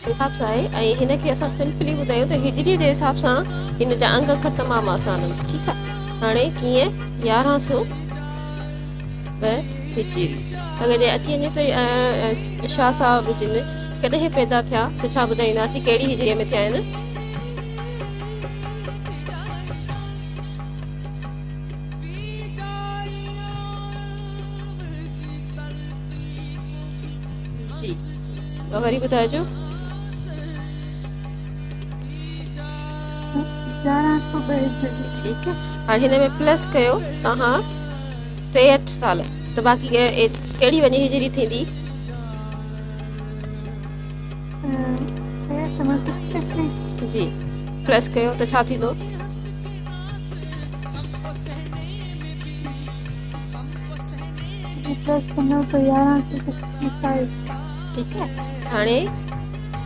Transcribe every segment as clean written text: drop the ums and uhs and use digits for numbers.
حساب سان آهي ۽ هن کي اسان سمپلي ٻڌايون ته هجري جي حساب سان هن جا انگ اکر تمام آسان آهن ٺيڪ آهي هاڻي ڪيئن 1102 هجري اگر جي اچي وڃي ته شاهه صاحب جن ڪڏهن پيدا ٿيا ته ڇا ٻڌائينداسين ڪهڙي هجري ۾ ٿيا آهن؟ جي وري ٻڌائجو. 1102 هجري. ٺيڪ هاڻي هن ۾ پلس ڪيو توهان 63 سال ته باقي ڪهڙي وڃي هجري ٿيندي؟ جي پلس ڪيو ته ڇا ٿيندو؟ ٺيڪ آهي هاڻي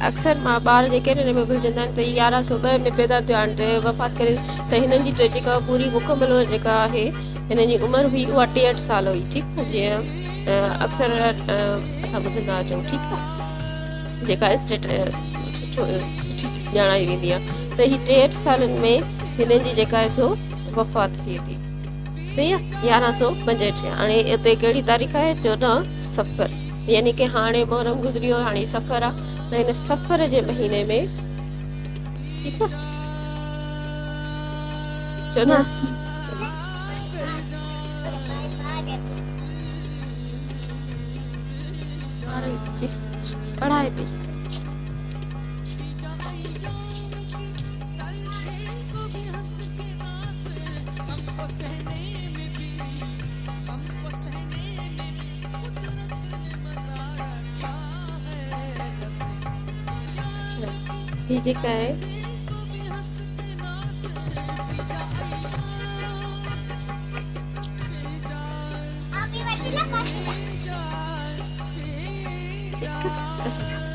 اڪثر مان ٻار جيڪي آهن ان ۾ ڀلجندا آهن ته 1102 ۾ پيدا ٿيو آهن ته وفات ڪري ته هنن جي جيڪا پوري مڪمل جيڪا آهي هنن جي عمر هئي اها 63 سال هئي ٺيڪ آهي جيئن اڪثر اسان ٻڌندا اچون ٺيڪ آهي جيڪا اسٽيٽ سٺو سٺي ڄاڻائي ويندي آهي ته هي 63 سالن ۾ هنن جي جيڪا آهي سو وفات ٿئي ٿي صحيح آ 1165 هاڻي اتي ڪهڙي تاريخ آهي 14 صفر يعني ڪي هاڻي محرم گذري ويو هاڻي صفر آ ته هن صفر جي مهيني ۾ ٺيڪ آ 14 پڙهائي پئي. هي جيڪا آهي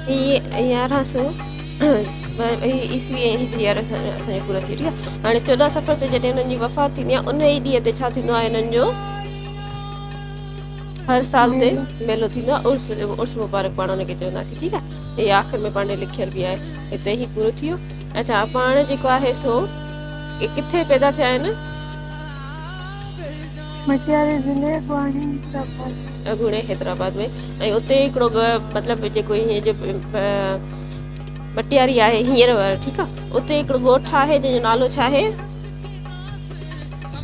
هي 1100 عيسوي ۽ هجري اسان جو پورو ٿي ٺيڪ آهي هاڻي 14 صفر تي جڏهن انهن جي وفات ٿيندي آهي ان ئي ڏينهن تي ڇا ٿيندو آهي انهن جو هر سال تي ميلو ٿيندو آهي عرس عرس مبارڪ پاڻ ان کي چونداسين ٺيڪ آهي هي آخر ۾ پاڻ لکيل به آهي هتي هي پورو ٿي ويو اڇا پاڻ جيڪو آهي سو ڪٿي پيدا ٿيا آهن؟ مٽياري ضلعي اڳواڻي حيدرآباد. اڳوڻي حيدرآباد ۾ ۽ اتي هڪڙو مطلب جيڪو هي جو مٽياري آهي هينئر وارو ٺيڪ آ اتي هڪڙو ڳوٺ آهي جنهن جو نالو ڇا آهي؟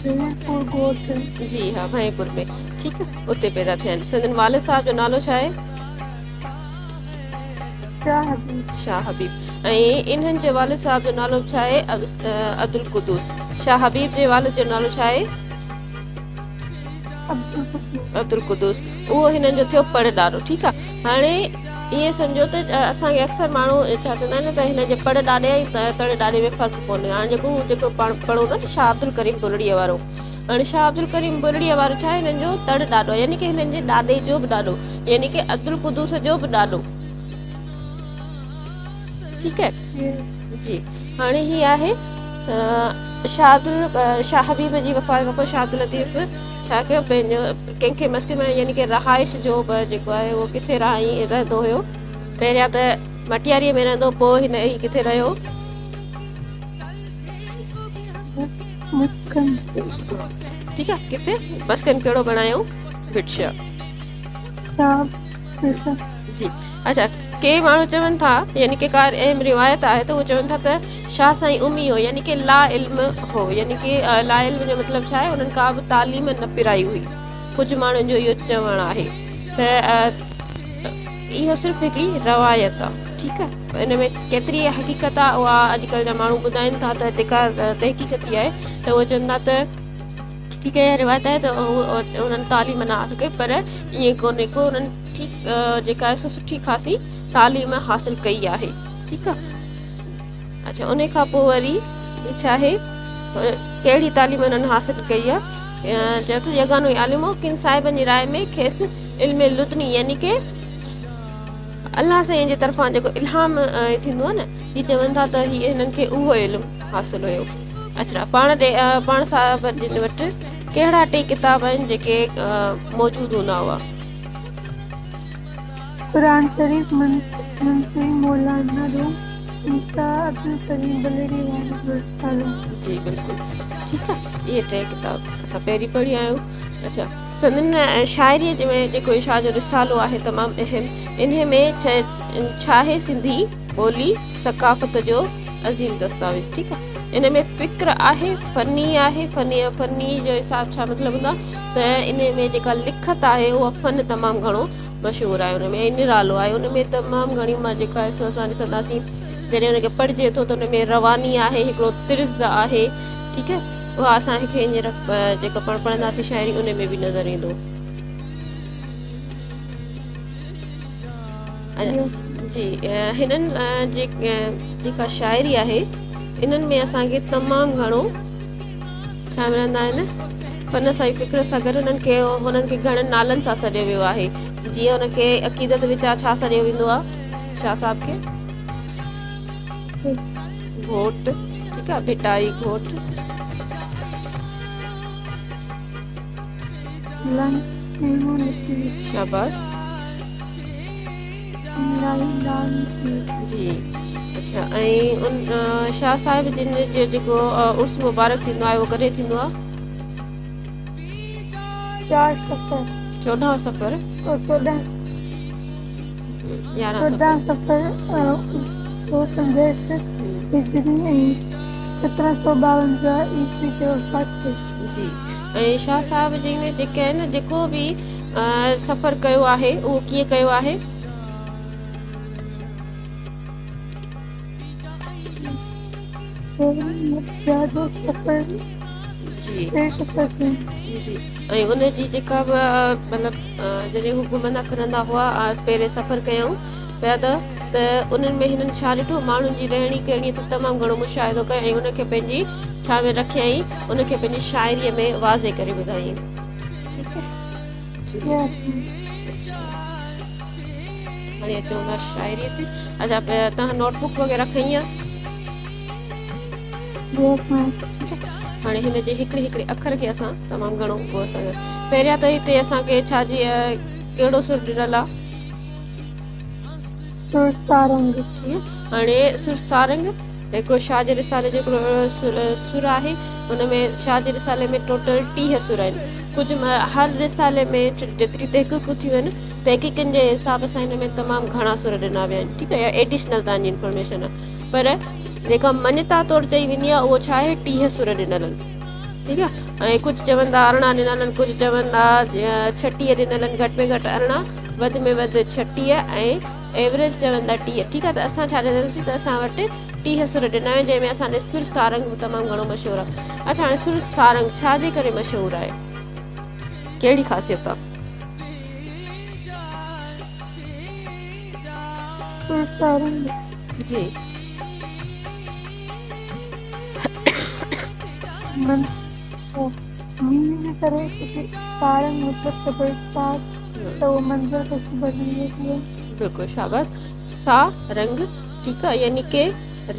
ڀينپور ڳوٺ. جي ها ڀينپور ۾ ٺيڪ آ اتي پيدا ٿيا آهن سندن والد صاحب جو نالو ڇا آهي؟ شاهه حبيب. شاهه حبيب ۽ انهن جي والد صاحب جو نالو ڇا آهي؟ عبدالقدوس. شاهه حبيب جي والد جو نالو ڇا آهي؟ عبدالقدوس. عبدالقدوس. اهو هنن جو ٿيو پڙ ڏاڏو ٺيڪ آ. هاڻي ائين سمجهو ته اسان کي اڪثر ماڻهو ڇا چوندا آهن ته هن جي پڙ ڏاڏي ۽ تڙ ڏاڏي ۾ فرق ڪونهي. هاڻي جيڪو هو جيڪو پاڻ پڙهون ٿا نه شاهه عبدالڪريم بلڙيء وارو. هاڻي شاهه عبدالڪريم بلڙيء وارو ڇا آهي هنن جو تڙ ڏاڏو يعني ڪه هنن جي ڏاڏي جو به ڏاڏو يعني ڪه عبدالقدوس جو به ڏاڏو. ٺيڪ آهي جي هاڻي هي آهي شاهه عبدال شاهه حبيب جي وفات کان پوء شاهه عبداللطيف ڇا ڪيو پنهنجو ڪنهن کي مسڪن بڻايو يعني ڪه رهائش جو به جيڪو آهي اهو ڪٿي رهائي رهندو هيو پهريان ته مٽياري ۾ رهندو پوء هن هي ڪٿي رهيو مسڪن ٺيڪ آهي ڪٿي مسڪن ڪهڙو بڻايو ڀٽ شاهه جي اڇا ڪي ماڻهو چون ٿا يعني ڪي ڪا اهم روايت آهي ته اهو چون ٿا ته شاهه سائين امي هو يعني ڪي لا علم هو يعني ڪي لا علم جو مطلب ڇا آهي انهن ڪا به تعليم نه پرائي هئي ڪجهه ماڻهن جو اهو چوڻ آهي ته اهو صرف هڪڙي روايت آهي ٺيڪ آهي ان ۾ ڪيتري حقيقت آهي اها اڄڪلهه جا ماڻهو ٻڌائين ٿا ته جيڪا تحقيق ٿي آهي ته اهو چون ٿا ته ٺيڪ آهي اها روايت آهي ته انهن تعليم نه حاصل ڪئي پر ائين ڪونهي ڪو انهن ٺيڪ جيڪا آهي سو سٺي خاصي تعليم حاصل ڪئي آهي ٺيڪ آهي اڇا ان کان پوء وري ڇا آهي ڪهڙي تعليم انهن حاصل ڪئي آهي چيو ته يگانو عالم هو ڪن صاحبن جي راء ۾ کيس علم لدني يعني ڪي الله سائين جي طرفان جيڪو الهام ٿيندو آهي نه هي چون ٿا ته هي هنن کي اهو علم حاصل هيو اڇا پاڻ ڏي پاڻ صاحب جن وٽ ڪهڙا ٽي ڪتاب آهن جيڪي موجود هوندا هئا؟ قرآن شريف منشي مولانا روم ۽ شاهه عبدالڪريم بلڙي واري جو رسالو. جي بلڪل ٺيڪ آ اهي ٽي ڪتاب اسان پهرين پڙهي آيا آهيون. اڇا سندن شاعريء ۾ جيڪو شاهه جو رسالو آهي تمام اهم انهي ۾ ڇاهي سنڌي ٻولي ثقافت جو عظيم دستاويز ٺيڪ آ ان ۾ فڪر آهي فني آهي فني فني جو حساب ڇا مطلب هوندو آ ته انهي ۾ جيڪا لکت آهي اها فن تمام گهڻو مشهور آهي ان ۾ ۽ نرالو آهي ان ۾ تمام گهڻي مان جيڪا آهي سو اسان ڏسنداسين جڏهن ان کي پڙهجي ٿو ته ان ۾ رواني آهي هڪڙو طرز آهي ٺيڪ آهي اها اسان کي هينئر جيڪا پاڻ پڙهنداسين شاعري ان ۾ به نظر ايندو. جي هنن جي جيڪا شاعري آهي انهن ۾ اسان کي تمام گهڻو ڇا ملندا آهن فن سان فڪر سان گڏ انهن کي انهن کي گهڻن نالن سان سڏيو ويو آهي جيئن ان کي عقيدت وچان ڇا سڏيو ويندو آهي شاهه صاحب کي گهوٽ ٺيڪ آهي ڀٽائي گهوٽ شاباس جي اڇا ۽ ان شاهه صاحب جن جو جيڪو عرس مبارڪ ٿيندو آهي اهو ڪڏهن ٿيندو آهي؟ 4 صفر. 14 صفر. 14 14 صفر 165 هجري ۽ 1752 عيسوي تي وفات ٿي. جي ۽ شاهه صاحب جن جيڪي آهن جيڪو به سفر ڪيو آهي اهو ڪيئن ڪيو آهي؟ جي ۽ ان جي جيڪا به مطلب جڏهن هو گهمندا ڦرندا هئا پهرين سفر ڪيائون پيا ته ته انهن ۾ هنن ڇا ڏٺو ماڻهن جي رهڻي ڪهڻي تي تمام گهڻو مشاهدو ڪيو ۽ ان کي پنهنجي ڇا ۾ رکيائين ان کي پنهنجي شاعريء ۾ واضح ڪري ٻڌايائين ٺيڪ آهي هاڻي اچون ٿا شاعريء تي. اڇا توهان نوٽ بڪ وغيره کنئي آ؟ ٺيڪ آ. هاڻي هن جي هڪڙي هڪڙي اکر کي اسان تمام گهڻو غور سان پهريان ته هتي اسان کي ڇا جي ڪهڙو سر ڏنل آ؟ سر سارنگ. ٺيڪ آ. هاڻي سر سارنگ هڪڙو شاهه جي رسالي جو هڪڙو سر آهي. ان ۾ شاهه جي رسالي ۾ ٽوٽل 30 سر آهن. ڪجهه هر رسالي ۾ جيتري تحقيقون ٿيون آهن تحقيقن جي حساب سان هن ۾ تمام گهڻا سر ڏنا ويا آهن ٺيڪ آهي اها ايڊيشنل توهان جي انفارميشن آهي پر جيڪا مڃتا طور چئي ويندي آهي اهو ڇا آهي 30 سر ڏنل آهن ٺيڪ آهي ۽ ڪجهه چون ٿا 18 ڏنل آهن ڪجهه چون ٿا 36 ڏنل آهن گهٽ ۾ گهٽ 18 وڌ ۾ وڌ 36 ۽ ايوريج چون ٿا 30 ٺيڪ آهي ته اسان ڇا ڏسنداسين ته اسان وٽ 30 سر ڏنا ويا جنهن ۾ اسان ڏي سر سارنگ به تمام گهڻو مشهور آهي اڇا هاڻي سر سارنگ ڇا جي ڪري مشهور آهي ڪهڙي خاصيت آهي؟ سر سارنگ. جي. من مينهن جي ڪري ڪٿي سارنگ مطلب ته برسات ته اهو منظر ڪجهه بدلجي ٿو. بلڪل شاباس سا رنگ ٺيڪ آ يعني ڪي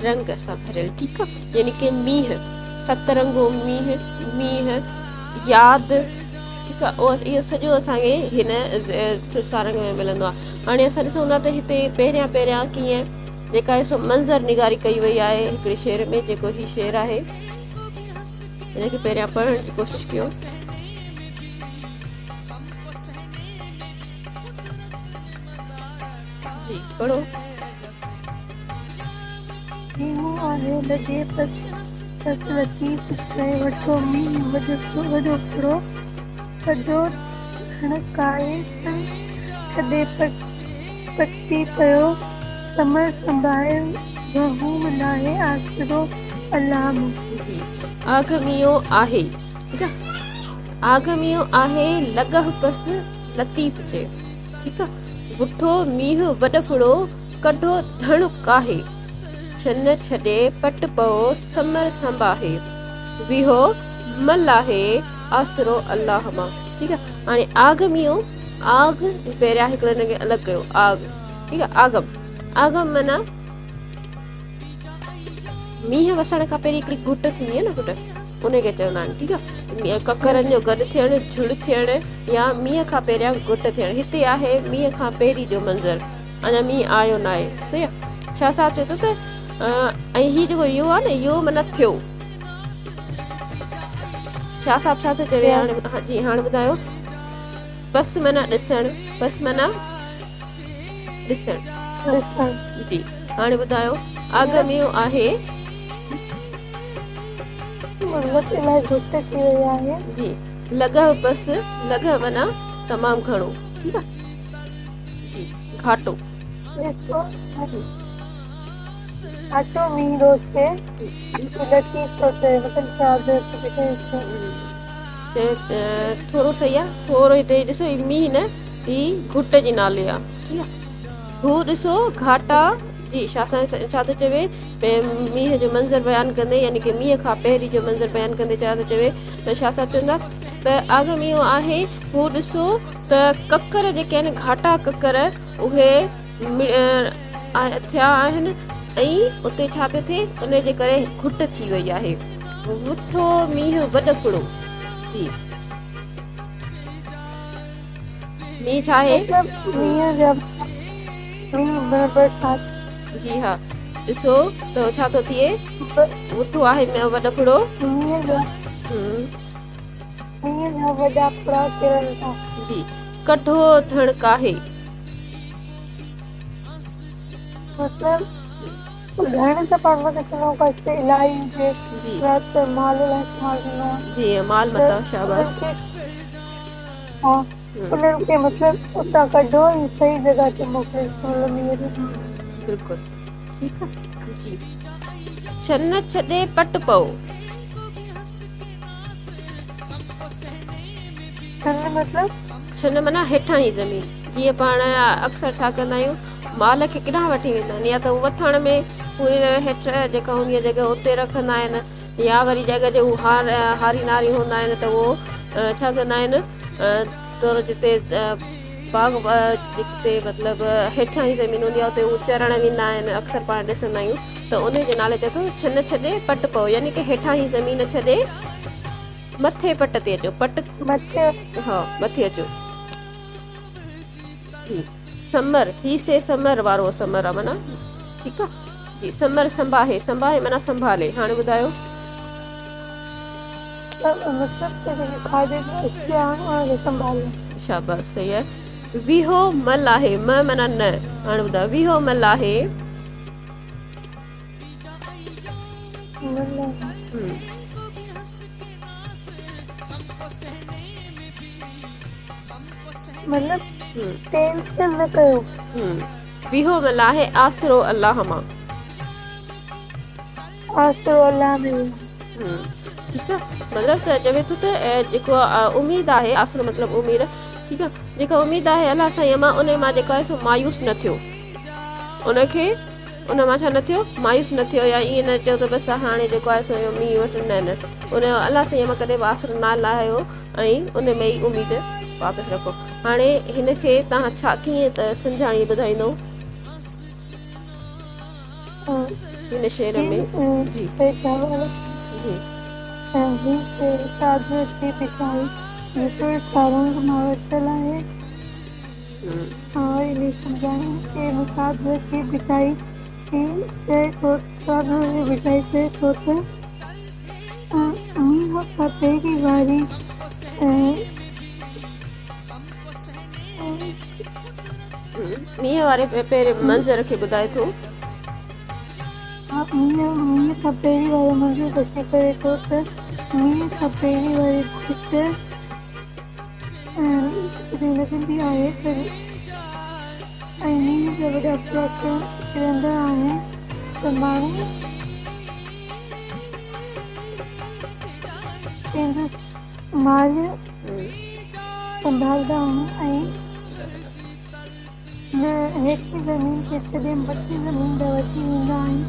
رنگ سان ڀريل ٺيڪ آ يعني ڪي مينهن ست رنگو مينهن مينهن ياد ٺيڪ آ اهو سڄو اسان کي هن سر سارنگ ۾ ملندو آ هاڻي اسان ڏسون ٿا ته هتي پهريان پهريان ڪيئن جيڪا آهي سو منظر نگاري ڪئي وئي آهي هڪڙي شعر ۾ جيڪو هي شعر آهي هن کي پهريان پڙهڻ جي ڪوشش ڪيو. جي پڙهو. مينهن آهي لڳي پس پس لطيف چئي وٺو مينهن وڏو ڦڙو ڪڍو ڌڻڪائي تن ڇڏي پٽي پيو ثمر سنڀائي وهم ناهي آسرو الله ۾. جي آگميو آهي ٺيڪ آ آگميو آهي لڳه پس لطيف چئي ٺيڪ آ وٺو مينهن وڏڦڙو ڪڍو ڌڻ ڪاهي، ڇن ڇڏي پٽ پئو سمر سنباهي، ويهو م لاهي آسرو الله مان. ٺيڪ آ هاڻي آگ مينهن آگ پهريان هڪڙو هن کي الڳ ڪيو آگ ٺيڪ آ آگم آگم معنيٰ مينهن وسڻ کان پهرين هڪڙي گهٽ ٿيندي آ نه گهٽ. ان کي چوندا آهن ٺيڪ آهي ڪڪرن جو گڏ ٿيڻ جھڙ ٿيڻ يا مينهن کان پهريان گهٽ ٿيڻ هتي آهي مينهن کان پهرين جو منظر اڃا مينهن آيو نه آهي صحيح آهي شاهه صاحب چئي ٿو ته ۽ هي جيڪو يو آهي نه يو معنيٰ ٿيو شاهه صاحب ڇا ٿو چوي هاڻي جي هاڻي ٻڌايو پس معنيٰ ڏسڻ پس معنيٰ ڏسڻ جي هاڻي ٻڌايو آگميو آهي مطلب الاهي گهٽ ٿي وئي آهي جي لڳهه پس لڳهه معنيٰ تمام گهڻو ٺيڪ آهي جي گهاٽو ڏسو گهاٽو مينهن روز ٿئي لطيف ٿو چئي مطلب ٿورو صحيح آ ٿورو هتي ڏسو هي مينهن نه هي گهٽ جي نالي آ ٺيڪ آ هو ڏسو گهاٽا جي شاهه سائين ڇا ٿو چوي مينهن جو منظر بيان ڪندي يعني ڪي مينهن کان پهرين جو منظر بيان ڪندي ڇا ٿو چوي ته شاهه صاحب چوندا ته آگم اهو آهي هو ڏسو ته ڪڪر جيڪي آهن گهاٽا ڪڪر اهي ٿيا آهن ۽ اتي ڇا پيو ٿئي ان جي ڪري گهٽ ٿي وئي آهي وٺو مينهن وڏڦڙو جي مينهن ڇا آهي مطلب مينهن جا مينهن برسات جي ها ڏسو ته ڇا ٿو ٿئي وٺو آهي وڏڦڙو مينهن جا مينهن جا وڏا ڦڙا ڪرن ٿا جي ڪڍو ڌڻ ڪاهي مطلب ڌڻ ته پاڻ مٿي سنو ڪشت الاهي هجي جي رات ته مال لاء استعمال ٿيندو آهي جي مال متا شاباش ها انهن کي مطلب اتان ڪڍو ۽ صحيح جڳهه تي موڪليو مطلب مينهن جو بلڪل ٺيڪ آ جي ڇن ڇڏي پٽ پئو. ڇن مطلب؟ ڇن معنيٰ هيٺاهين زمين. جيئن پاڻ اڪثر ڇا ڪندا آهيون مال کي ڪيڏانهن وٺي ويندا آهن يا ته هو وٿاڻ ۾ هيٺ جيڪا هوندي آهي جڳهه اتي رکندا آهن يا وري جڳهه جي هو هاري ناري هوندا آهن ته اهو ڇا ڪندا آهن تور جتي باغ جتي مطلب هيٺاهين زمين هوندي آهي اتي هو چرڻ ويندا آهن اڪثر پاڻ ڏسندا آهيون ته انهي جي نالي چئي ٿو ڇن ڇڏي پٽ پئو يعني ڪه هيٺاهين زمين ڇڏي مٿي پٽ تي اچو پٽ مٿي ها مٿي اچو جي سمر هي سي سمر وارو سمر آ معنيٰ ٺيڪ آ جي سمر سنڀاهي سنڀاهي معنيٰ سنڀالي هاڻي ٻڌايو مطلب ته جيڪي کاڌي جون اشياء آهن انهن کي سنڀالي. شاباس صحيح آهي ويهو مل آهي م معنيٰ نه هاڻي ٻڌايو ويهو مل آهي. مطلب ٽينشن نه ڪيو. ويهو مل آهي آسرو الله مان. آسرو الله ۾ ويهو. ٺيڪ آ مطلب ته چوي ٿو ته جيڪو اميد آهي آسرو مطلب اميد ٺيڪ آ جيڪا اميد آهي الله سائين مان ان مان جيڪو آهي سو مايوس نه ٿيو ان کي ان مان ڇا نه ٿيو مايوس نه ٿيو يا ائين نه چيو ته بس هاڻي جيڪو آهي سو اهو مينهن وٽ نه نه ان الله سائين مان ڪڏهن به آسرو نه لاهيو ۽ ان ۾ ئي اميد واپس رکو هاڻي هن کي توهان ڇا ڪيئن سمجهاڻي ٻڌائيندو هن شعر ۾ جي جي هي شعر ساڌوء جي بچائي وچور سارنگ مان ورتل آهي. آء انهي سمجهاڻي جي مطابق جي ڀٽائي چئي ٿو ساڌوء جي ڀٽائي چئي ٿو ته مينهن کان پهرين واري مينهن واري پهرين منظر کي ٻڌائي ٿو. مينهن کان پهرين وارو منظر تشريح ڪري ٿو ته مينهن کان پهرين واري ڀٽ جڏهن لڳندي آهي ته ۽ مينهن جا وڏا ڦڙا ڪرندا آهن ته ماڻهو پنهنجو مال سنڀالدا آهن ۽ نه هيٺين زمين کي ڇڏي مٿين زمين ڏانهن وٺي ويندا آهن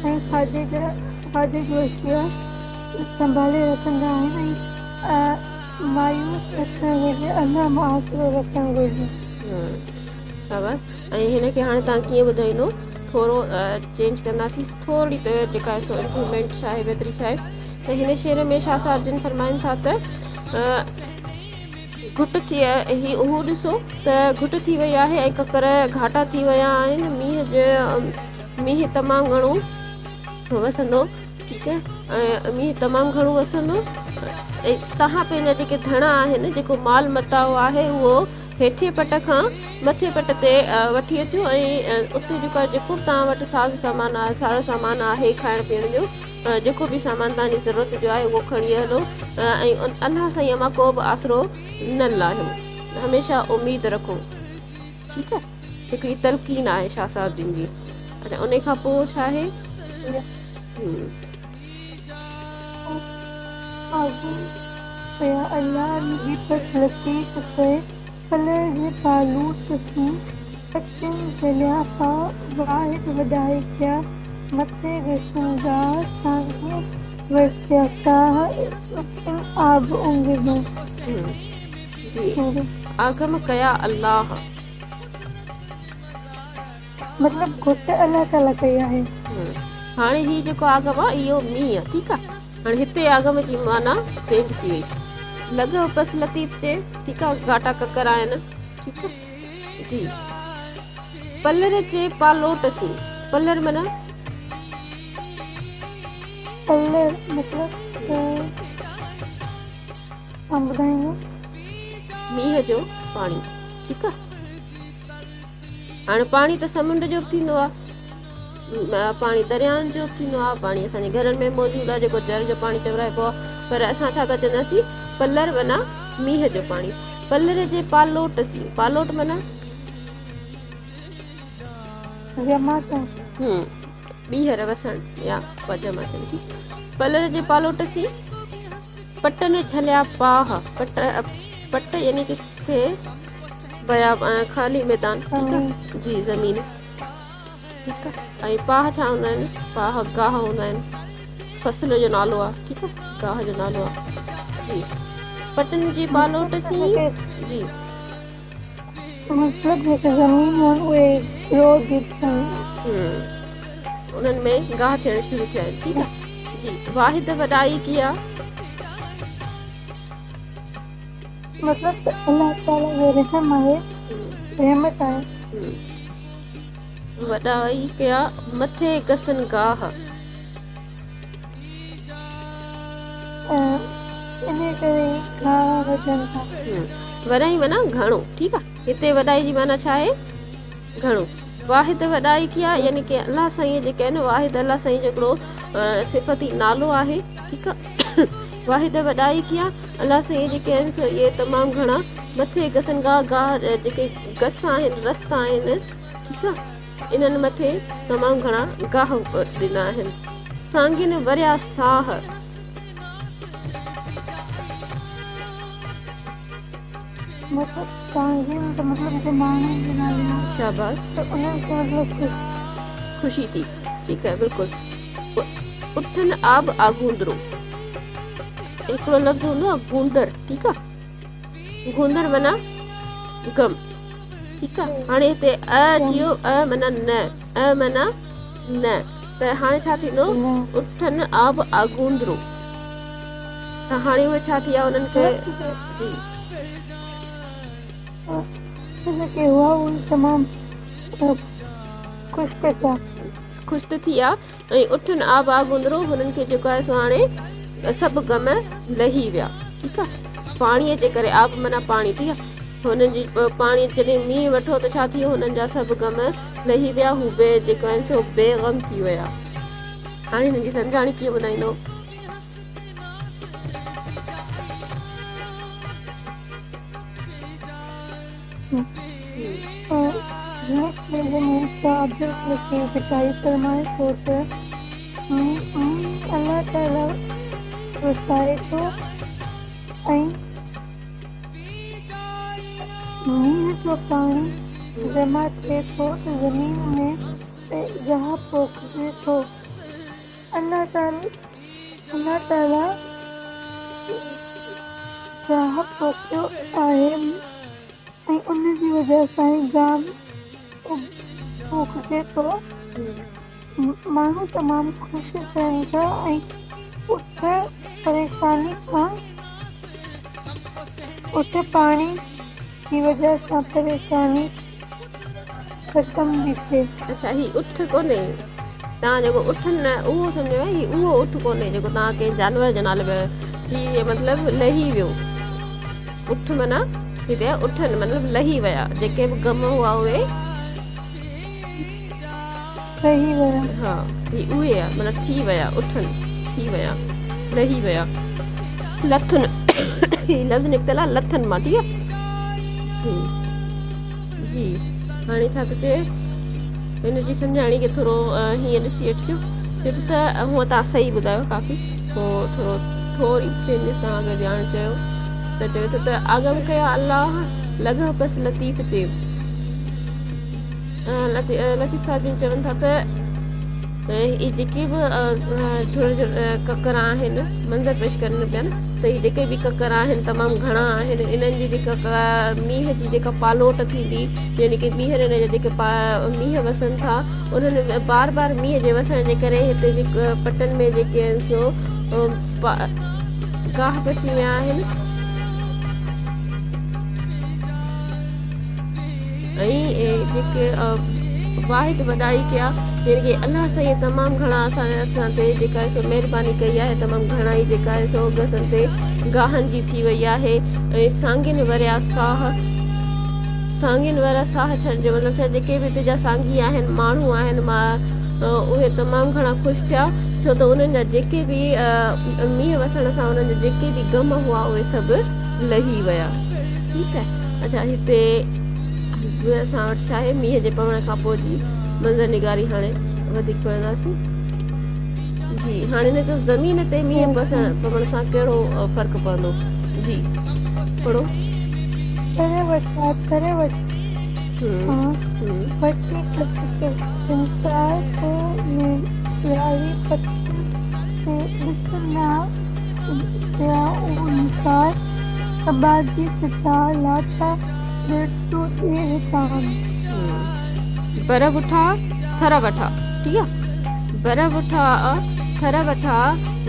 ۽ کاڌي جا کاڌي جون اشياء سنڀالي رکندا آهن ۽ مايوس نه ٿيڻ گهرجي الله مان آسرو رکڻ گهرجي. شاباس ۽ هن کي هاڻي توهان ڪيئن ٻڌائيندو ٿورو چينج ڪنداسين ٿوري ته جيڪا سو امپروومينٽ ڇا آهي بهتري ڇا آهي ته هن شعر ۾ شاهه صاحب جن فرمائن ٿا ته گهٽ ٿي هي اهو ڏسو ته گهٽ ٿي وئي آهي ۽ ڪڪر گهاٽا ٿي ويا آهن مينهن جو مينهن تمام گهڻو وسندو ٺيڪ آهي ۽ مينهن تمام گهڻو وسندو ۽ توهان پنهنجا جيڪي ڌڻ آهن جيڪو مال متاع آهي اهو هيٺين پٽ کان مٿين پٽ تي وٺي اچو ۽ اتي جيڪو آهي جيڪو به توهان وٽ ساز سامان آهي سارو سامان آهي کائڻ پيئڻ جو جيڪو به سامان توهان جي ضرورت جو آهي اهو کڻي هلو ۽ الله سائين مان ڪو به آسرو نه لاهيو هميشه اميد رکو ٺيڪ آهي هڪڙي تلقين آهي شاهه صاحب جن جي اچا ان کان پوء ڇا آهي آگم پيا الله لڳي پس لطيف چئي پلئه جي پالوٽ سين پٽين جهليا پا واحد وڏائي ڪيا مٿي گشن گاهه سانگين ورسيا ساهه اپٽن آب اونگهه جي آگم ڪيا الله. مطلب گهٽ الله تعالي ڪئي آهي. هاڻي هي جيڪو آگم آ اهو مينهن آ ٺيڪ آ هاڻي هتي آگم جي معنيٰ چينج ٿي وئي لڳ پس لطيف چي ٺيڪ آ گهاٽا ڪڪر آهن ٺيڪ آ جي پلر چي پالوٽ سين پلر معنيٰ پلر مطلب ته توهان ٻڌائيندو. مينهن جو پاڻي ٺيڪ آ. هاڻي پاڻي ته سمنڊ جو به ٿيندو آهي پاڻي دريائن جو به ٿيندو آهي پاڻي اسان جي گهرن ۾ موجود آهي جيڪو جر جو پاڻي چورائبو آهي پر اسان ڇا ٿا چونداسين پلر معنيٰ مينهن جو پاڻي پلر جي پالوٽ سين پالوٽ معنيٰ جمع ٿيڻ ٻيهر وسڻ يا جمع ٿيڻ ٺيڪ پلر جي پالوٽ سين پٽن جهليا پاهه پٽ پٽ يعني ڪي کي بيابان خالي ميدان ٺيڪ آ جي زمين ٺيڪ آ ۽ پاهه ڇا هوندا آهن پاهه گاهه هوندا آهن فصل جو نالو آ ٺيڪ آ گاهه جو نالو آ جي پٽن جي پالوٽ سين جي مطلب جيڪي زمين آهن اهي گرو ٿي ٿين انهن ۾ گاهه ٿيڻ شروع ٿيا آهن ٺيڪ آ جي واحد وڏائي ڪيا مطلب ته الله تعالي جو رحم آهي رحمت آهي. وڏائي ڪيا مٿي گسن گاهه. انهي ڪري ئي گاهه وڌن ٿا. وڏائي معنيٰ گهڻو ٺيڪ آ هتي وڏائي جي معنيٰ ڇا آهي گهڻو واحد وڏائي ڪيا يعني ڪي الله سائين جيڪي آهن واحد الله سائين جو هڪڙو صفتي نالو آهي ٺيڪ آ واحد وڏائي ڪيا الله سائين جيڪي آهن سو اهي تمام گهڻا مٿي گسن گاهه گاهه جيڪي گس آهن رستا آهن ٺيڪ آ انهن مٿي تمام گهڻا گاهه ڏنا آهن سانگين وريا ساهه. مطلب سانگين ته مطلب هتي ماڻهن جي نالي آهي. شاباس. ته انهن کي مطلب خوش. خوشي ٿي ٺيڪ آهي بلڪل. اٺن آب آگوندرو هڪڙو لفظ هوندو آهي گوندر ٺيڪ آهي گوندر معنيٰ غم ٺيڪ آهي هاڻي هتي ا اچي ويو ا معنيٰ نه ا معنيٰ نه ته هاڻي ڇا ٿيندو اٺن آب آگوندرو ته هاڻي اهي ڇا ٿي ويا انهن کي جي جيڪي هئا اهي تمام خوش ٿي ٿيا خوش ته ٿي ويا ۽ اٺن آب آگوندرو هنن کي جيڪو آهي سو هاڻي سڀ غم لهي ويا ٺيڪ آهي پاڻي جي ڪري آب معنيٰ پاڻي ٺيڪ آهي هنن جي پاڻي جڏهن مينهن وٺو ته ڇا ٿيو هنن جا سڀ غم لهي ويا هو بي جيڪو آهن سو بي غم ٿي ويا هاڻي هنن جي سمجهاڻي ڪيئن ٻڌائيندو؟ هن شعر ۾ شاهه عبداللطيف ڀٽائي فرمائي ٿو ته مينهن الله تعاليٰ وسائي ٿو ۽ مينهن جو پاڻي جمع ٿئي ٿو ته زمين ۾ گاهه پوکجي ٿو. الله تعاليٰ گاهه پوکيو آهي ۽ ان جي وجهه سان ئي گاهه پوکجي ٿو. ماڻهو تمام خوش ٿين ٿا ۽ اٺ پريشاني کان اٺ پاڻي جي وجه سان پريشاني ختم ٿي ٿئي. اڇا هي اٺ ڪونهي توهان جيڪو اٺ نه اهو سمجهيو آهي هي اهو اٺ ڪونهي جيڪو توهان ڪنهن جانور جي نالي ۾ هي مطلب لهي ويو اٺ معنيٰ هتي اٺن مطلب لهي ويا جيڪي به غم هئا اهي لهي ويا. ها هي اهي آ معنيٰ ٿي ويا اٺن ٿي ويا لهي ويا لٿن هي لفظ نڪتل آ لٿن مان ٺيڪ آ جي هاڻي ڇا ٿو چئي هن جي سمجهاڻي کي ٿورو هيئن ڏسي وٺجو چئي ٿو ته هونء توهان صحيح ٻڌايو ڪافي پوء ٿورو ٿوري چينجز توهان اگر ڏيڻ چاهيو ته چوي ٿو ته آگم ڪيا الله لڳه پس لطيف چي لطيف صاحب جن چون ٿا ته هي جيڪي به جھڙ جھڙ ڪڪر آهن منظر پيش ڪرن پيا نه ته هي جيڪي به ڪڪر آهن تمام گھڻا آهن انهن جي جيڪا مينهن جي جيڪا پالوٽ ٿيندي يعني ڪي مينهن ان جا جيڪي مينهن وسن ٿا انهن بار بار مينهن جي وسڻ جي ڪري هتي جي پٽن ۾ جيڪي آهن سو گاهه پچي ويا آهن ۽ جيڪي واحد وڏائي ڪيا يعني ڪي الله سائين تمام گهڻا اسان اسان تي جيڪا سو مهرباني ڪئي آهي تمام گهڻا ئي جيڪا آهي سو گسن تي گاهن جي ٿي وئي آهي ۽ سانگين وريا ساهه سانگين وريا ساهه ڇڏ جو مطلب ڇا جيڪي به هتي جا سانگي آهن ماڻهو آهن ما اهي تمام گهڻا خوش ٿيا ڇو ته انهن جا جيڪي به مينهن وسڻ سان انهن جا جيڪي به غم هئا اهي سڀ لهي ويا ٺيڪ آهي اڇا هتي به اسان وٽ ڇا آهي مينهن جي پوڻ کان پوء جي منظر نگاري هاڻي وڌيڪ پڙهنداسين جي هاڻي هن جو زمين تي مينهن پسڻ پوڻ سان ڪهڙو فرق پوندو جي پڙهو. تري وٺا تري وٺان وٺي ڪڇ سنسار تو ۾ پياري پٽ تي ڏس نه پيا او نثار سٻاجهي ستار لاٿا ڏيٺو ڏيهه تان. بر وٺا ٿر وٺا ٺيڪ آ بر وٺا ٿر وٺا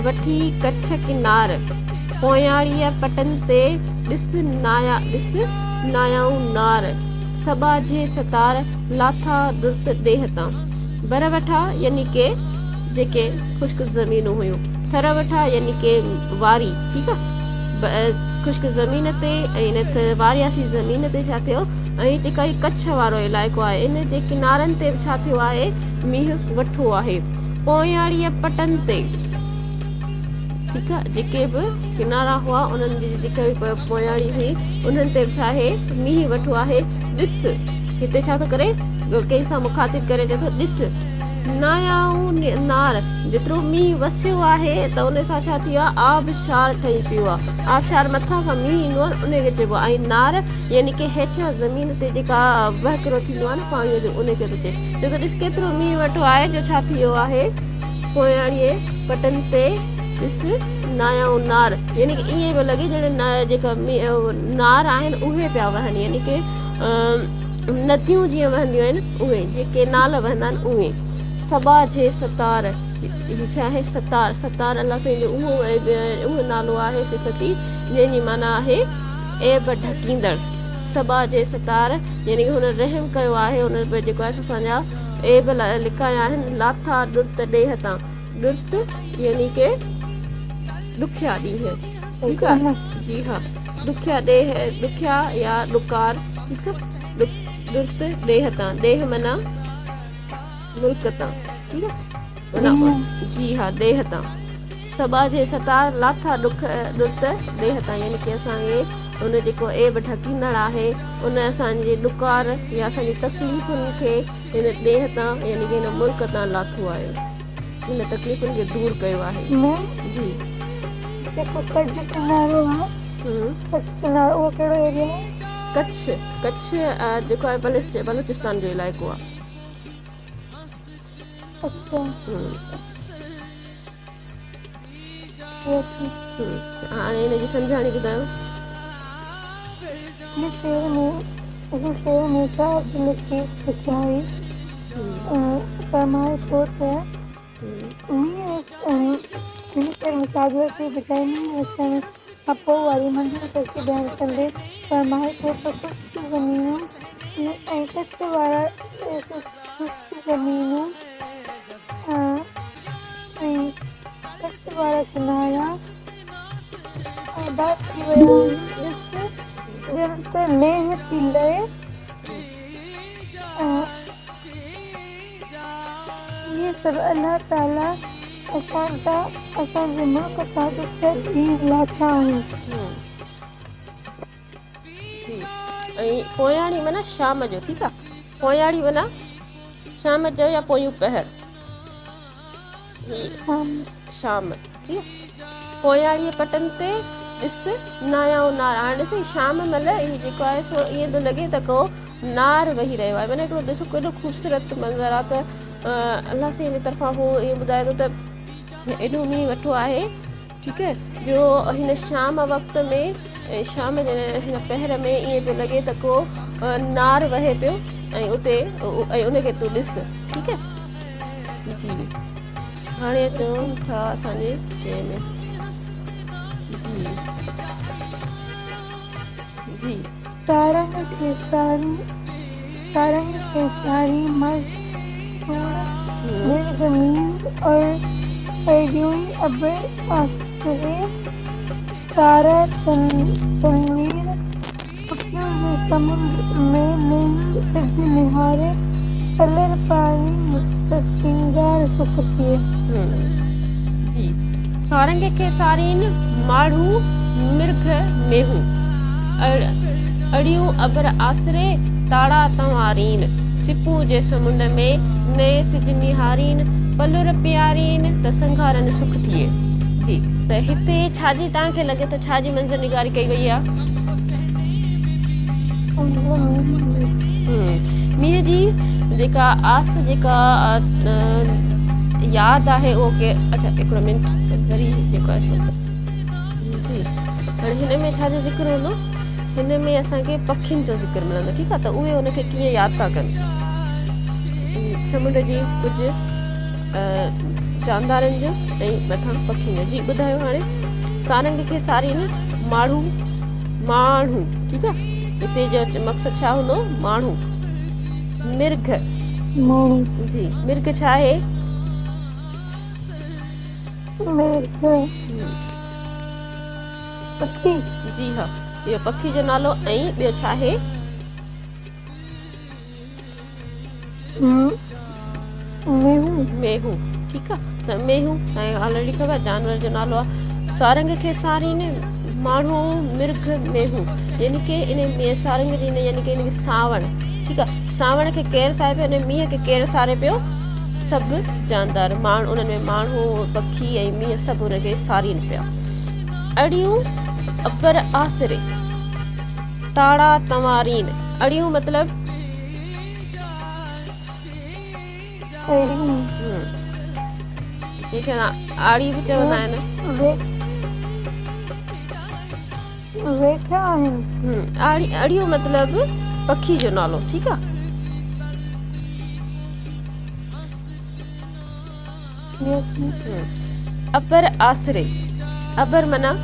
وٺي ڪڇ ڪنار پوياڙيء پٽن تي ڏس نايا ڏس نايائون نار سٻاجهي ستار لاٿا ڏرت ڏيهه تان. بر وٺا يعني ڪي جيڪي خشڪ زمينون هيون ٿر وٺا يعني ڪي واري ٺيڪ آ خشڪ زمين تي ۽ ان وارياسي زمين تي ڇا ٿيو ۽ جيڪا هي ڪڇ وارو علائقو آهي ان جي ڪنارن تي به ڇا ٿيو آهي مينهن وٺو آهي پوياڙيء پٽن تي ٺيڪ آ جيڪي به ڪنارا هئا انهن جي جيڪا به پوياڙي هئي انهن تي به ڇا آهي مينهن وٺو آهي ڏس هتي ڇا ٿو ڪري ڪنهن سان مخاطب ڪري چئي ٿو ڏس نايائون نار، جيترو مينهن وسيو آهي ته ان سان ڇا ٿي ويو آهي آبشار ٺهي پيو آهي. آبشار مٿان کان مينهن ايندو آهي ان کي چئبو آهي ۽ نار يعني ڪي هيٺيان زمين تي جيڪا وهڪرو ٿيندو آهي نه پاڻيء جو ان کي ٿو چئي. ڇو ته ڏس ڪيترو مينهن وٺو آهي جو ڇا ٿي ويو آهي پوياڙيء پٽن تي ڏس نايائون نار يعني ڪي ائين پيو لڳي ڄڻ جيڪا نار آهن اهي پيا وهن يعني ڪي نديون جيئن وهنديون آهن اهي جيئن ڪينال وهندا آهن اهي. سٻاجهي ستار، هي ڇا آهي ستار، ستار الله سائين جو اهو اهو نالو آهي صفتي جنهن جي معنيٰ آهي عيب ڍڪيندڙ. سٻاجهي ستار يعني ڪه هن رحم ڪيو آهي هن جيڪو آهي سو اسان جا عيب لڪايا آهن لاٿا ڏرت ڏيهه تان ڏرت يعني ڪه ڏکيا ڏينهن ٺيڪ آهي جي ها ڏکيا ڏيهه ڏکيا يا ڏڪار ٺيڪ آ ڏرت ڏيهه تان ڏيهه معنيٰ ملڪ تان ٺيڪ آ معنيٰ جي ها ڏيهه تان سٻاجهي ستار لاٿا ڏک ڏرت ڏيهه تان يعني ڪي اسان کي ان جيڪو عيب ڍڪيندڙ آهي ان اسان جي ڏڪار يا اسان جي تڪليفن کي هن ڏيهه تان يعني ڪي هن ملڪ تان لاٿو آهي هن تڪليفن کي دور ڪيو آهي جي. جيڪو ڪڇ ڪنارو آ ڪڇ ڪنارو اهو ڪهڙو ايريا آهي؟ ڪڇ ڪڇ جيڪو آهي بلوچستان جو علائقو آ. اڇا. هاڻي هن جي سمجهاڻي ٻڌايو. هن شعر ۾ هن شعر ۾ شاهه عبداللطيف ڀٽائي فرمائي ٿو ته مينهن هن آخر ۾ ساڌوء کي بيچينيء ۾ اچڻ کان پوء واري منظر ڪشي بيان ڪندي فرمائي ٿو ته خشڪ زمينون ۽ ڪچ وارا خشڪ زمينون ۽ ڪچ وارا ڪنارا آباد ٿي ويا آهن، ڏس ڄڻ ته ليهه ٿي لهي. اهي سڀ الله تعاليٰ اسان تان اسان جي ملڪ تان ڏکيا ڏينهن لاٿا آهن. جي ۽ پوياڙي معنيٰ شام جو ٺيڪ آ پوياڙي معنيٰ شام جو يا پويون پهر شام ٺيڪ پوياڙيء پٽن تي ڏس نايائون نار هاڻي ڏس شام مهل هي جيڪو آهي سو ائين ٿو لڳي ته ڪو نار وهي رهيو آهي معنيٰ هڪڙو ڏسو ڪيڏو خوبصورت منظر آهي ته الله سائين جي طرفان هو ائين ٻڌائي ٿو ته ايڏو مينهن وٺو آهي ٺيڪ جو هن شام وقت ۾ شام جي هن پهر ۾ ائين پيو لڳي ته ڪو نار وهي پيو ۽ اتي ۽ ان کي تون ڏس ٺيڪ جي هاڻي اچون ٿا اسان جي چئي ۾ جي جي سارنگ کي ساري سارنگ کي ساري مر سوڙ مرگ مينهن اور اهڙيون ئي ابر آسري تارا تنوير پکيون جي سمنڊ ۾ نئين سج نهاري پلر پاڻي ته سينگار سک ٿئي. جي سارنگ کي سارين، ماڙهو مرگهه مينهون. اڙيون ابر آسري، تاڙا تنوارين. سپون جي سمنڊ ۾، نئين سج نهارين. پلر پيارين، ته سنگهارن سک ٿئي. جي ته هتي ڇا جي توهان کي لڳي ته ڇا جي منظر نگاري ڪئي وئي آهي؟ مينهن جي جيڪا آس جيڪا ياد آهي اهو ڪي اڇا هڪڙو منٽ وري جيڪو آهي سو جي هاڻي هن ۾ ڇا جو ذڪر هوندو هن ۾ اسان کي پکين جو ذڪر ملندو ٺيڪ آهي ته اهي ان کي ڪيئن ياد ٿا ڪن سمنڊ جي ڪجهه جاندارن جو ۽ مٿان پکين جو جي ٻڌايو هاڻي سارنگ کي سارين ماڙهو ماڻهو ٺيڪ آ هتي جو مقصد ڇا هوندو ماڻهو مرگھ ماڻهو جي مرگھ ڇا آهي مرگھ پکي جي ها اهو پکي جو نالو ۽ ٻيو ڇا آهي مينهون مينهون ٺيڪ آ ته مينهون ۽ آلريڊي خبر جانور جو نالو آ سارنگ کي سارين ماڻهو مرگھ مينهون يعني ڪي ان ۾ سارنگ جي يعني ڪي ان کي ساوڻ ٺيڪ آ ساوڻ کي ڪير ساري پيو ان مينهن کي ڪير ساري پيو سڀ جاندار ماڻهو انهن ۾ ماڻهو پکي ۽ مينهن سڀ ان کي سارين پيا اڙيون ابر آسري تاڙا تنوارين اڙيون مطلب اڙيون جنهن کي آڙي به چوندا آهن ويٺا آهن آڙي اڙيون مطلب پکي جو نالو ٺيڪ آ ابر آسري ابر معنيٰ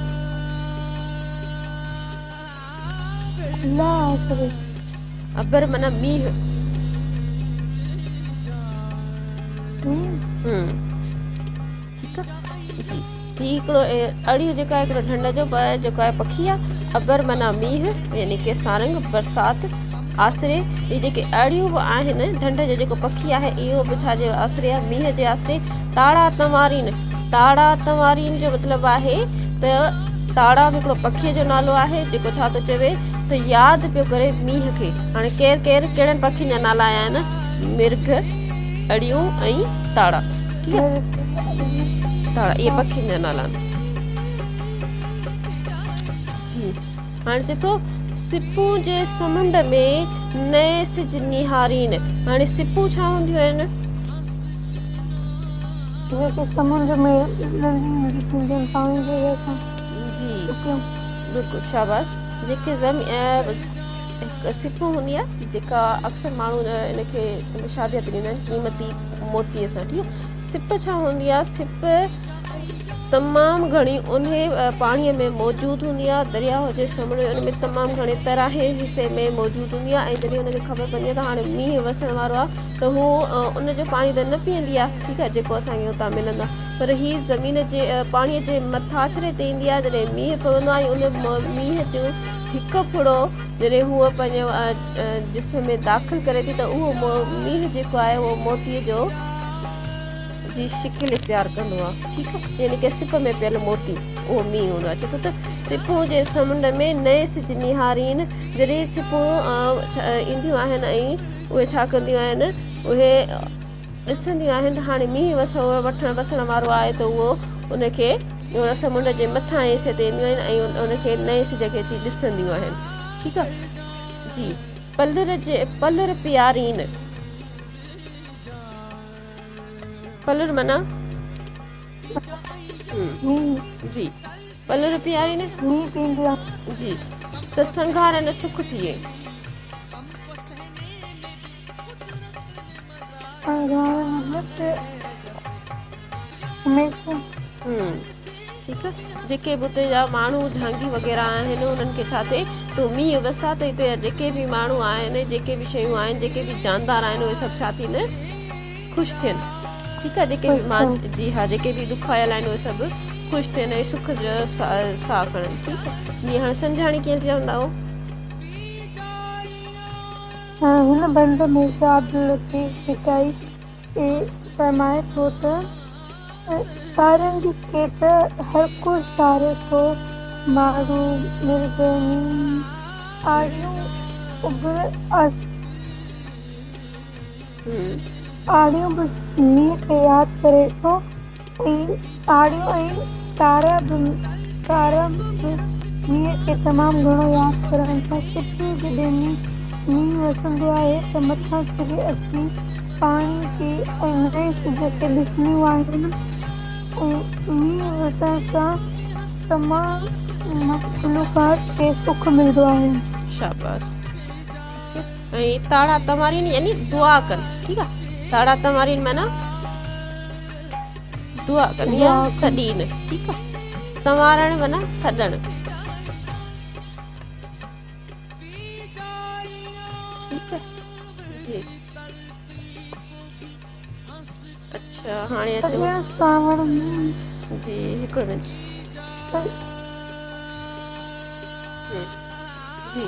لا آسري. ابر معنيٰ مينهن. مينهن. ٺيڪ آ جي هي هڪڙو اڙيو جيڪو آهي هڪڙو ڍنڍ جو جيڪو آهي پکي آ ابر معنيٰ مينهن يعني ڪي سارنگ برسات آسري هي جيڪي اڙيون به آهن ڍنڍ جو جيڪو پکي آهي اهو به ڇا جي آسري آهي مينهن جي آسري تاڙا تنوارين تاڙا تنوارين جو مطلب آهي ته تاڙا به هڪڙو پکيء جو نالو آهي جيڪو ڇا ٿو چوي ته ياد پيو ڪري مينهن کي. هاڻي ڪير ڪير ڪهڙن پکين جا نالا آيا آهن؟ مرگهه، اڙيون ۽ تاڙا. ٺيڪ آهي تاڙا اهي پکين جا نالا آهن. جي هاڻي چئي ٿو سپون جي سمنڊ ۾ نئين سج نهارين. هاڻي سپون ڇا هونديون آهن؟ جيڪي سمنڊ ۾ لڙهيون ٿينديون آهن پاڻي جي هيٺان. جي بلڪل شاباش جيڪي هڪ سپ هوندي آهي جيڪا اڪثر ماڻهو ان کي مشابهت ڏيندا آهن قيمتي موتي سان ٺيڪ آهي سپ ڇا هوندي آهي سپ تمام گهڻي اونهي پاڻيء ۾ موجود هوندي آهي، درياء هجي سمنڊ هجي ان ۾ تمام گهڻي تراهي حصي ۾ موجود هوندي آهي ۽ جڏهن ان کي خبر پوندي آهي ته هاڻي مينهن وسڻ وارو آهي ته هو ان جو پاڻي ته نه پيئندي آهي ٺيڪ آهي جيڪو اسان کي اتان ملندو آهي پر هي زمين جي پاڻيء جي مٿاڇري تي ايندي آهي جڏهن مينهن پوندو آهي ۽ ان مينهن جو هڪ ڦڙو جڏهن هوء پنهنجي جسم ۾ داخل ڪري ٿي ته اهو مينهن جيڪو آهي اهو موتيء جو جي شڪل اختيار ڪندو آهي ٺيڪ آهي يعني ڪه سپ ۾ پيل موتي اهو مينهن هوندو آهي چئي ٿو ته سپون جي سمنڊ ۾ نئين سج نهارين جڏهن سپون اينديون آهن ۽ اهي ڇا ڪنديون آهن اهي ڏسنديون آهن ته هاڻي مينهن وسو وٺڻ وسڻ وارو آهي ته اهو ان کي ان سمنڊ جي مٿان حصي تي اينديون آهن ۽ ان کي نئين سج کي اچي ڏسنديون آهن ٺيڪ آهي جي پلر جي پلر پيارين پلر معنيٰ جي پلر پياري نه جي ته سنگهار نه سک ٿئي. سنگهار مطلب ته هميشه. ٺيڪ آ جيڪي به اتي جا ماڻهو جهانگي وغيره آهن انهن کي ڇا ٿئي ته مينهن وسا ته هتي جا جيڪي به ماڻهو آهن جيڪي به شيون آهن جيڪي به جاندار آهن اهي سڀ ڇا ٿين خوش ٿين ٺيڪ آ جيڪي به مان جي ها جيڪي به ڏکايل آهن اهي سڀ خوش ٿين ۽ سک جو ساهه کڻن ٺيڪ آ جي هاڻي سمجهاڻي ڪيئن چوندا آهو. هن بند ۾ شاهه عبداللطيف ڀٽائي فرمائي ٿو ته. تارن جي کيت هر ڪو ساري ٿو، مارو، مرگ، مينهن، آڙيون اڀر آڙيون به مينهن کي ياد ڪري ٿو ۽ آڙيون ۽ تارا به تارا به مينهن کي تمام گهڻو ياد ڪرن ٿا. صبح جڏهن مينهن وسندو آهي ته مٿان سري اچي پاڻي کي ۽ نئين سج کي ڏسنديون آهن ۽ مينهن وسڻ سان تمام مخلوقات کي سک ملندو آهي. شاباس ٺيڪ ۽ تاڙا تمارين يعني دعا ڪن ٺيڪ آ تاڙا تمارين معنی دعا ڪن يا سڏين ٺيڪ آ تمارڻ معنی سڏڻ ٺيڪ آ جي اڇا هاڻي اچو سانوڻ جي هڪڙو منٽ جي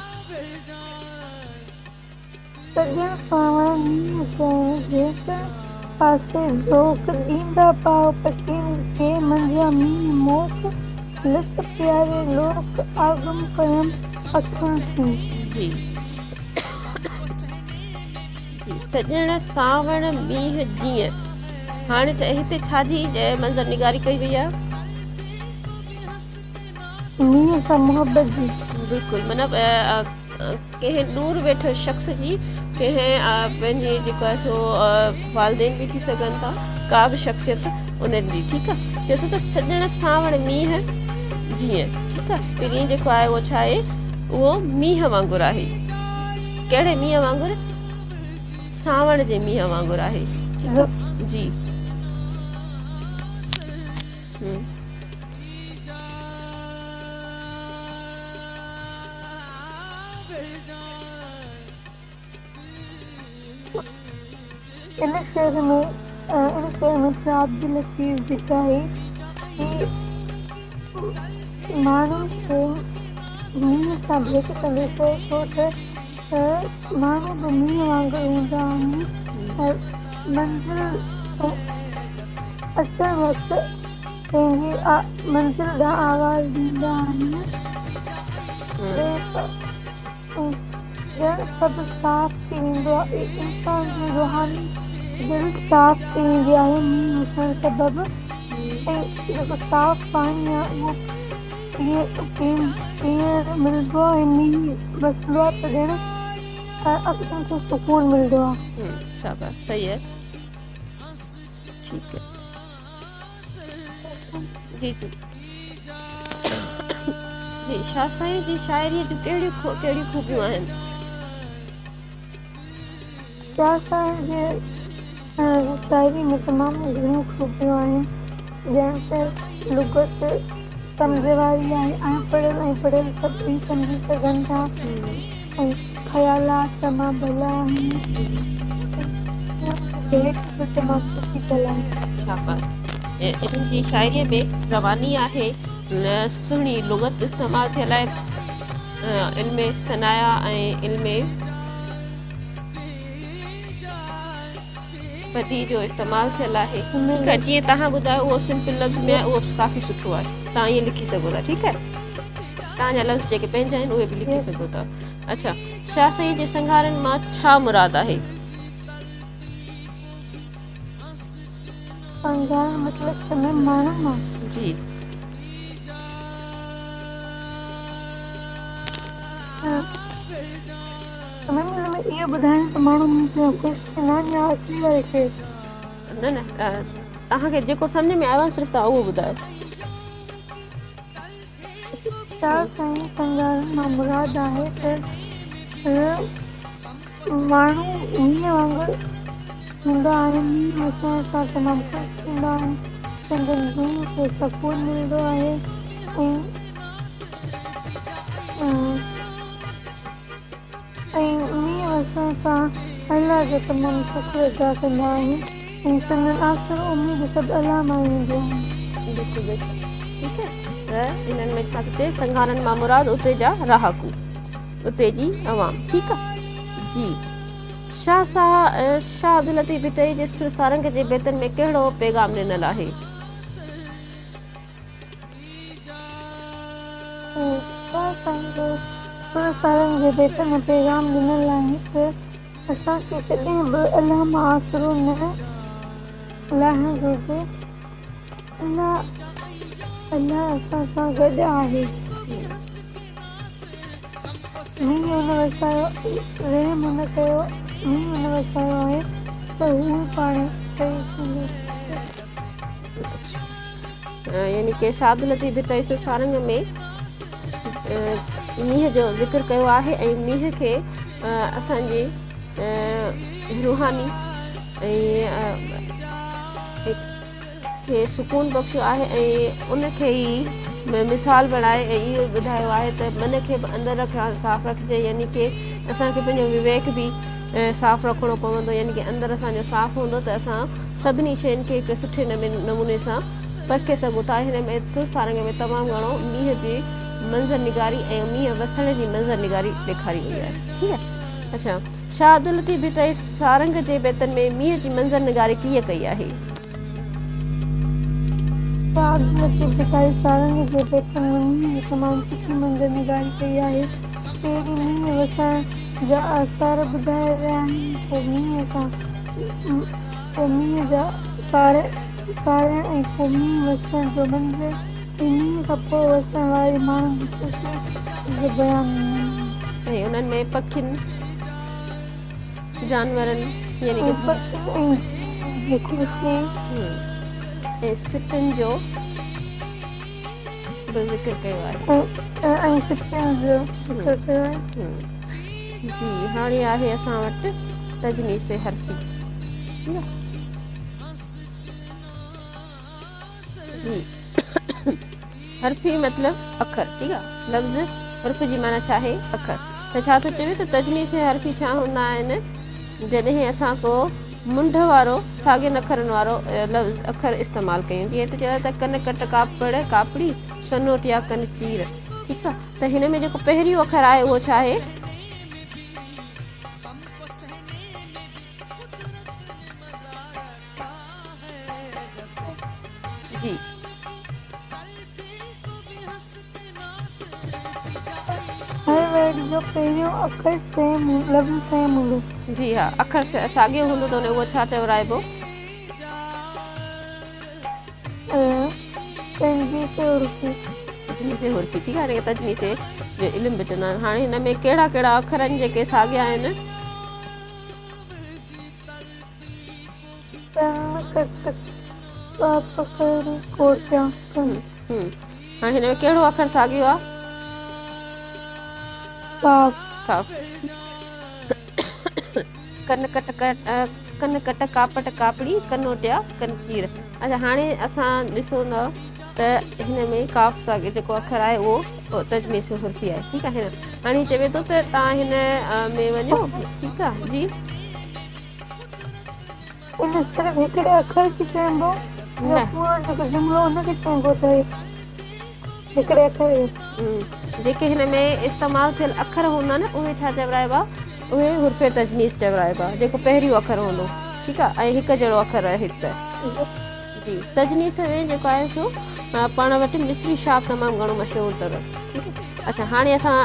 سڄڻ سانوڻ مينهن چيڻ جيسين پاسي جوک ڏيندا پاء پکين کي منجهان مينهن موک لس پياري لوڪ آگم ڪيم اکين سين. جي سڄڻ سانوڻ مينهن جيئن. هاڻي هتي ڇا جي منظر نگاري ڪئي وئي آهي؟ مينهن سان محبت جي. بلڪل معنيٰ ڪنهن ڏور ويٺل شخص جي ڪنهن پنهنجي جيڪو آهي سو والدين به ٿي سگهن ٿا ڪا به شخصيت انهن جي ٺيڪ آهي چئي ٿو ته سڄڻ سانوڻ مينهن جيئن ٺيڪ آهي پرين جيڪو آهي اهو ڇا آهي اهو مينهن وانگر آهي ڪهڙي مينهن وانگر سانوڻ جي مينهن وانگر آهي ٺيڪ آهي جي ان شعر ۾ ان شعر ۾ شاهه عبداللطيف ڀٽائي ماڻهن کي مينهن سان ڀيٽ ڪندي چئي ٿو ته ماڻهو به مينهن وانگر هوندا آهن ۽ منزل اچڻ وقت پنهنجي منزل ڏانهن آواز ڏيندا آهن. ڄڻ سڀ صاف ٿي ويندو آهي. انسان جي روحاني دل صاف ٿي ويندي آهي مينهن وسڻ سبب ۽ جيڪو صاف پاڻي آهي اهو پيئڻ ملندو آهي ۽ مينهن وسندو آهي ته ڄڻ اکين کي سڪون ملندو آهي. شاباش صحيح آهي ٺيڪ آهي. جي جي جي شاهه سائين جي شاعريء جون ڪهڙيون ڪهڙيون خوبيون آهن؟ شاهه سائين جي شاعري ۾ تمام گهڻيون خوبيون آهن. ڄڻ ته لغت سمجهه واري آهي. اڻ پڙهيل ۽ پڙهيل سڀ ئي سمجهي سگهن ٿا ۽ خيالات تمام ڀلا آهن ۽ ڀيٽ به تمام سٺي ٿيل آهي. شاباس. انهن جي شاعريء ۾ رواني آهي، سهڻي لغت استعمال ٿيل آهي، علم صنايع ۽ علم بديع جو استعمال ٿيل آهي. ٺيڪ آهي جيئن توهان ٻڌايو اهو سمپل لفظ ۾ آهي اهو ڪافي سٺو آهي توهان ائين لکي سگهو ٿا ٺيڪ آهي توهان جا لفظ جيڪي پنهنجا آهن اهي به لکي سگهو ٿا. اڇا شاهه سائين جي سنگهارن مان ڇا مراد آهي؟ سنگهارن مطلب ته مين ماڻهن مان. جي. ميم ان ۾ اهو ٻڌائڻ ته ماڻهو مون سان خوش ٿيندا آهن يا اصلي واري شيء. نه نه توهان کي جيڪو سمجهه ۾ آيو آهي صرف توهان اهو ٻڌايو. شاهه سائين سنگهارن مان مراد آهي ته ماڻهو مينهن وانگر هوندا آهن، مينهن وسڻ سان تمام خوش ٿيندا آهن، سندن روح کي سڪون ملندو آهي ۽. ۽ مينهن وسڻ سان الله جو تمام شڪر ادا ڪندا آهن ۽ سندن آسرو اميد سڀ الله مان ئي هوندو آهي. بلڪل بيشڪ ٺيڪ آهي ته انهن ۾ ڇا ٿو چئي سنگهارن مان مراد اتي جا رهاڪو اتي جي عوام ٺيڪ آهي جي شاهه صاحب شاهه عبداللطيف ڀٽائي جي سر سارنگ جي بيتن ۾ ڪهڙو پيغام ڏنل آهي؟ شاهه سائين جو سر سارنگ جي بيت ۾ پيغام ڏنل آهي ته اسان کي ڪڏهن به الله مان آسرو نه لاهڻ گهرجي. الله الله اسان سان گڏ آهي. مينهن ان وسايو، رحم هن ڪيو، مينهن ان وسايو آهي ته هو ئي پاڻ صحيح ٿيندو. يعني ڪي شاهه عبداللطيف ڀٽائي سر سارنگ ۾ مينهن جو ذڪر ڪيو آهي ۽ مينهن کي اسان جي روحاني ۽ کي سڪون بخشيو آهي ۽ ان کي ئي مثال بڻائي ۽ اهو ٻڌايو آهي ته من کي به اندر کان صاف رکجي يعني ڪي اسان کي پنهنجو وويڪ به صاف رکڻو پوندو يعني ڪي اندر اسان جو صاف هوندو ته اسان سڀني شين کي هڪ سٺي نموني سان پرکي سگهون ٿا. هن ۾ سر سارنگ ۾ تمام گهڻو مينهن جي منظر نگاري ۽ مينهن وسڻ جي منظر نگاري ڏيکاري وئي آهي. ٺيڪ آهي. اڇا شاهه عبداللطيف ڀٽائي سارنگ جي بيتن ۾ مينهن جي منظر نگاري ڪيئن ڪئي آهي؟ شاهه عبداللطيف ڀٽائي سارنگ جي بيتن ۾ مينهن جي تمام سٺي منظر نگاري ڪئي آهي. پهرين مينهن وسڻ جا آثار ٻڌايا ويا آهن، پوء مينهن سان پوء مينهن جا سارڻ ۽ پوء مينهن وسڻ جو منظر ۽ مينهن کان پوء وسڻ واري ماڻهن جي خوشي جو بيان ڏنل آهي. ۽ انهن ۾ پکين، جانورن يعني ۽ پکين ۽ جانورن جي خوشي. ۽ سپن جو به ذڪر ڪيو آهي. ۽ سپن جو ذڪر ڪيو آهي. جي هاڻي آهي اسان وٽ تجنيس حرفي ٺيڪ آهي جي حرفي مطلب اکر ٺيڪ آهي لفظ حرف جي معنيٰ ڇا آهي اکر ته ڇا ٿو چوي ته تجنيس حرفي ڇا هوندا آهن جڏهن اسان ڪو منڍ وارو ساڳين اکرن وارو لفظ اکر استعمال ڪيون جيئن هتي چيو ته ڪن ڪٽ ڪاپڙ ڪاپڙي ڪنوٽ يا ڪن چير ٺيڪ آ ته هن ۾ جيڪو پهريون اکر آهي اهو ڇا آهي؟ جي. هر ورڊ جو پهريون اکر سيم لفظ سيم هوندو. جي ها اکر ساڳيو هوندو ته ان اهو ڇا چورائبو؟ تجنيس عرفي. تجنيس عرفي ٺيڪ آهي هن کي تجنيس جو علم به چوندا آهن هاڻي هن ۾ ڪهڙا ڪهڙا اکر آهن جيڪي ساڳيا آهن؟ ڪن ڪٽ ڪاپ ڪري ڪوٽيان ڪن. هاڻي هن ۾ ڪهڙو اکر ساڳيو آهي؟ ڪاف. ڪاف. ڪن ڪٽ ڪن ڪٽ ڪاپٽ ڪاپڙي ڪنوٽيا ڪن چير. اڇا هاڻي اسان ڏسون ٿا ته هن ۾ ڪاف سان جيڪو اکر آهي اهو تجنيس حرفي آهي ٺيڪ آهي هاڻي چوي ٿو ته توهان هن ۾ وڃو ٺيڪ آهي جي. ان صرف هڪڙي اکر کي چئبو يا پورو جيڪو جملو ان کي چئبو ته هڪڙي اکر کي. جيڪي هن ۾ استعمال ٿيل اکر هوندا نه اهي ڇا چورائبا اهي حرف تجنيس چورائبا جيڪو پهريون اکر هوندو ٺيڪ آهي ۽ هڪ جهڙو اکر رهي ته جي تجنيس ۾ جيڪو آهي سو پاڻ وٽ مصري شاپ تمام گهڻو مشهور اٿو ٺيڪ آهي اڇا هاڻي اسان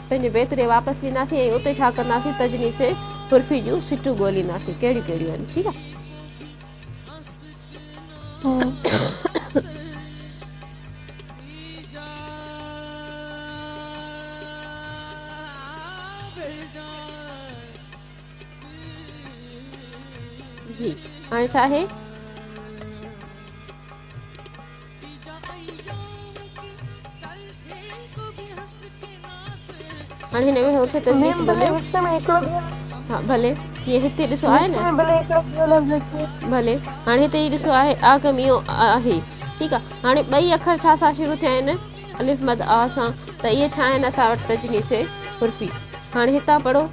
پنهنجي بيت ڏي واپس وينداسين ۽ اتي ڇا ڪنداسين تجنيس حرفي جون سٽون ڳولينداسين ڪهڙيون ڪهڙيون آهن ٺيڪ آهي. جي هاڻي ڇا آهي؟ هاڻي هن ۾ حرف تجنيس ڳوليو. ها ڀلي جيئن هتي ڏسو آهي نه ڀلي هاڻي هتي هي ڏسو آهي آگميو آهي ٺيڪ آهي هاڻي ٻئي اکر ڇا سان شروع ٿيا آهن الف مد آ سان ته اهي ڇا آهن اسان وٽ تجنيس حرفي هاڻي هتان پڙهو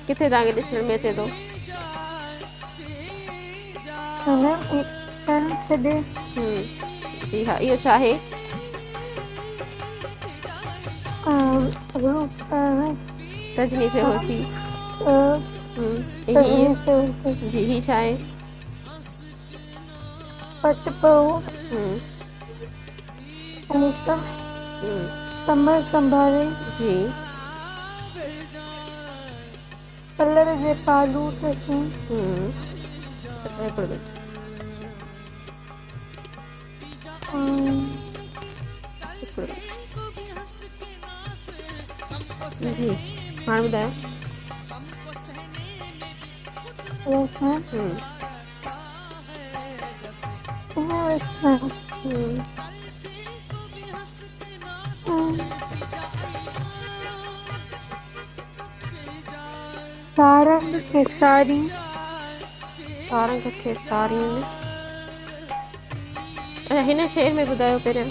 ڪٿي توهان کي ڏسڻ ۾ اچي ٿو. جي ها اهو ڇا آهي؟ تجنيس حرفي. جي هي ڇا آهي؟ پٽ پئو سنڀر سنڀاري. جي. پلر جي پالوٽ سين. هڪڙو منٽ. هڪڙو منٽ. جي هاڻي ٻڌايو. سارنگ کي سارين. سارنگ کي سارين. اچا هن شعر ۾ ٻڌايو پهريان.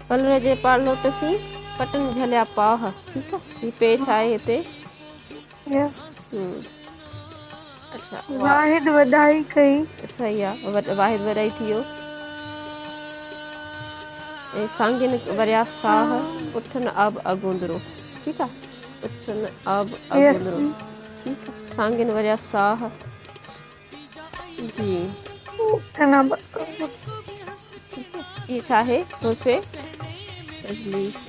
پلر جي پاڙلوٽ سين پٽن جهليا پاهه. ٺيڪ آ هي پيش آهي هتي. اڇا واحد وڏائي ڪئي. صحيح آ واحد وڏائي ٿي ويو. ۽ سانگين وريا ساهه اٺن آب اگوندرو ٺيڪ آ اٺن آب اگوندرو ٺيڪ آ سانگين وريا ساهه جي اٺن آب ٺيڪ آ هي ڇا آهي حرف تجنيس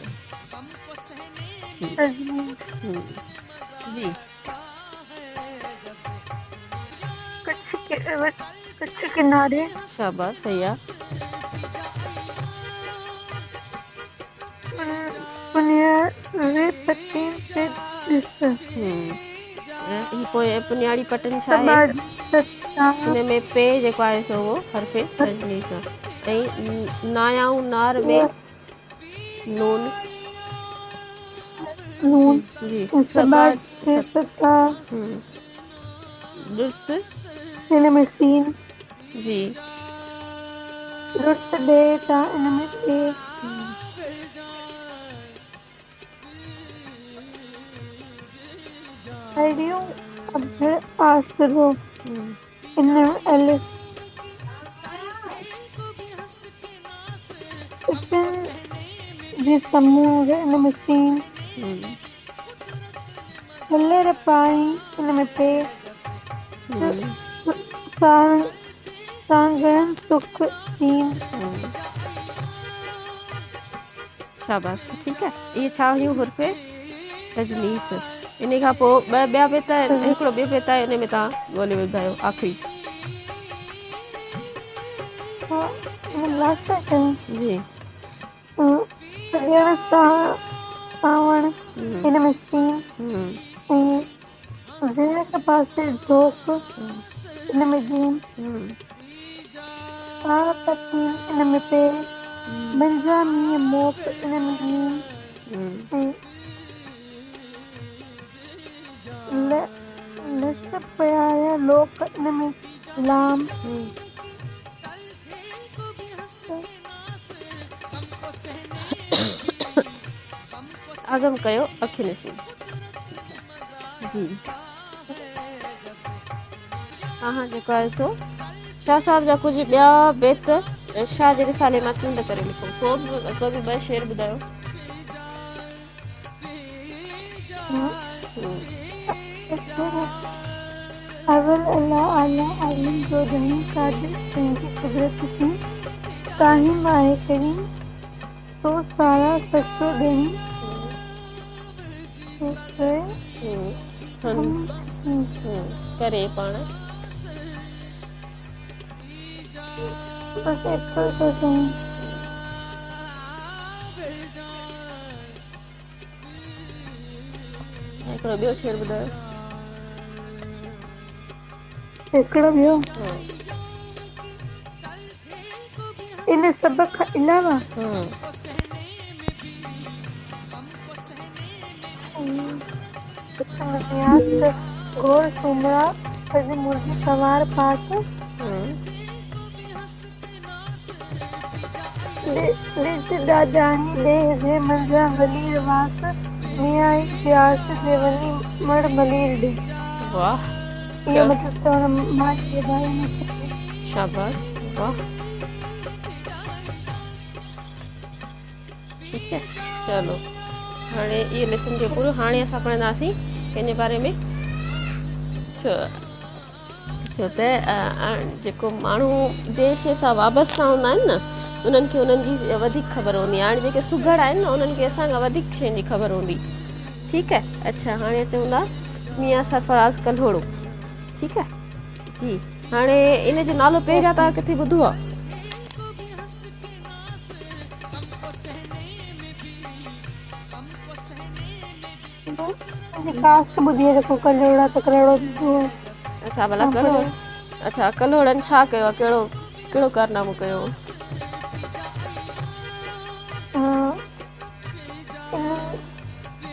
جي ڪڇ ڪناري. شاباس صحيح آ. پنياڙي پٽين تي ڏس. هي پنياڙي پٽن ڇا آهي؟ هن ۾ پي جيڪو آهي سو اهو حرف تجنيس آ ۽ نايائون نار ۾ نون. نون. جي سٻا ستا. ڏرت. ان ۾ سين. جي. ڏرت ڏي تا ان ۾ ڏي. اهڙيون اڀر آسرو ان ۾ الف. سچن جي سمور ان ۾ سين. ڪلر پائي ان ۾ پي. سانگهڙن سک سين. شاباس ٺيڪ آهي اهي ڇا هيون حرف تجنيس انهي کان پوء ٻه ٻيا بيت آهن هڪڙو ٻيو بيت آهي انهي ۾ توهان ڳولي ٻڌايو آخري جي سڄڻ سان سانوڻ ان ۾ سين ۽ زير پاسي جھوڪ ان ۾ جيم پاڻ پتين ان ۾ پي منجھان مينهن موڪ ان ۾ ميم ۽ لش پياريا لوڪ ان ۾ لام. آگم ڪيو اکين سين. جي توهان جيڪو آهي سو شاهه صاحب جا ڪجهه ٻيا بيت شاهه جي رسالي مان چونڊ ڪري لکو. ڪو به ڪو به ٻه شعر ٻڌايو. اول الله اعليٰ عالم جو ڌڻي قادر پنهنجي قدرت سين قائم آهي ڪريم سو سارا سچو ڌڻي سو ڪري پاڻ بس ايترو ئي ٿو چوان. هڪڙو ٻيو شعر ٻڌايو. هڪڙو ٻيو؟ ان سڀ کان علاوه. ته گهور سومرا اڄ منهنجي ڪنوار پاڪ. ڏج ڏاڏاڻي ڏيهه جي منجهان ولير واس، ميان ئي پياس جي وڃي مڙ ملير ڏي. واھ اهو مطلب ته ان ماء جي باري ۾ چيو. شاباس واھ ٺيڪ آهي چلو هاڻي اهو ليسن ٿيو پورو هاڻي اسان پڙهنداسين ڪنهن جي باري ۾ ڇو ڇو ته جيڪو ماڻهو جنهن شيء سان وابسته هوندا آهن نه انهن کي انهن جي وڌيڪ خبر هوندي آهي هاڻي جيڪي سگهڙ آهن نه انهن کي اسان کان وڌيڪ شين جي خبر هوندي ٺيڪ آهي اڇا هاڻي اچون ٿا ميان سرفراز ڪلهوڙو ٺيڪ آهي جي هاڻي ان جو نالو پهريان توهان ڪٿي ٻڌو آهي؟ اڇا ڀلا ڪلهوڙا اڇا ڪلهوڙن ڇا ڪيو آهي ڪهڙو ڪهڙو ڪارنامو ڪيو هو؟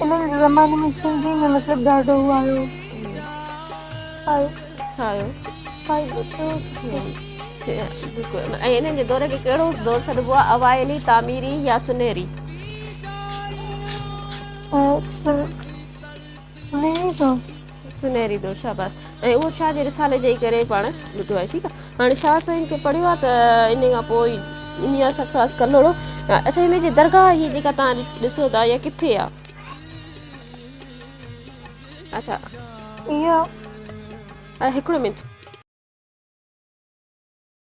انهن جي زماني ۾ سنڌي ۾ مطلب ڏاڍو هو آيو ڇا آيو فائدو ٿيو بلڪل ۽ انهن جي دور کي ڪهڙو دور سڏبو آهي اوائلي تعميري يا سنهري؟ سنهري دور. سنهري دور شاباس ۽ اهو شاهه جي رسالي جي ڪري پاڻ ٻڌو آهي ٺيڪ آهي هاڻي شاهه سائين کي پڙهيو آهي ته ان کان پوء ميان سرفراز ڪلهوڙو اڇا هن جي درگاهه هي جيڪا تان ڏسو ٿا اها ڪٿي آهي اڇا اها هڪڙو منٽ.